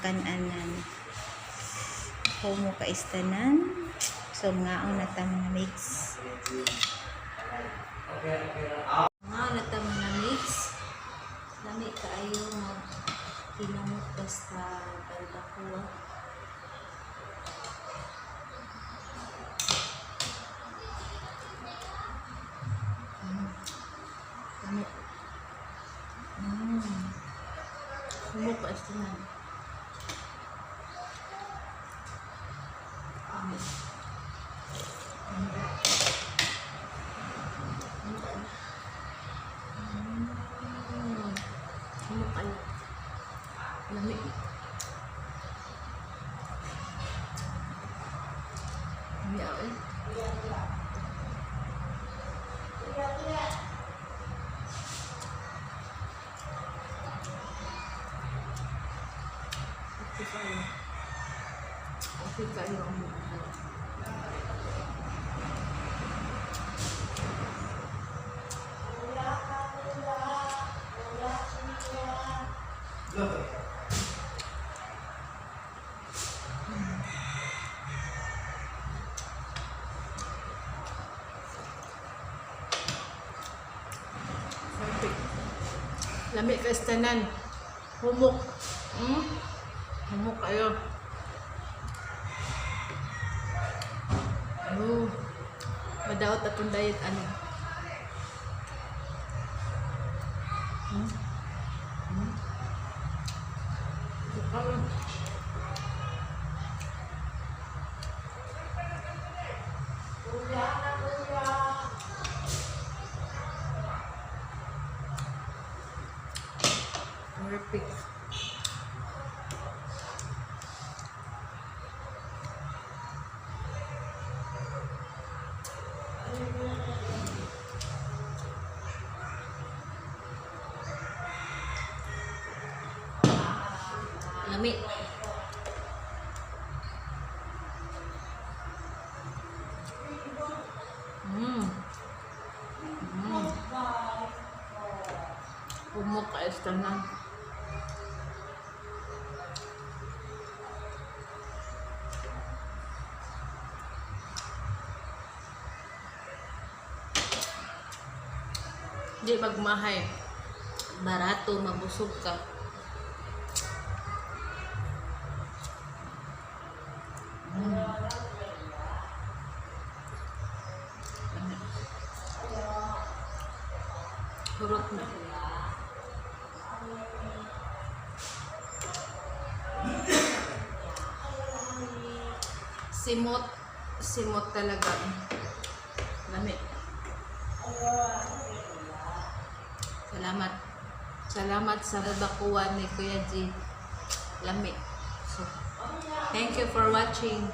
Kan-anan. Humok kaayo tanan. So mangaon na ta, mga mix. Mangaon na ta, mga mix. Lami kaayo mag tinamot basta balbacoa. Lami. Humok kaayo tanan. Lami. Humok kaayo. Lami. Lami ako eh. Okay kaayo. Okay kaayo ang mga. Perfect. Lami kaayo tanan. Humok. Humok kaayo. Oh. Madaot atong diet ano. Okay. Perfect. Lami. Humok kaayo tanan. Di magmahay. Barato, mabusog ka. Lami. Hurot na. Simot. Simot talaga. Lami. Salamat. Salamat sa balbacoa ni Kuya G. Lami. So, thank you for watching.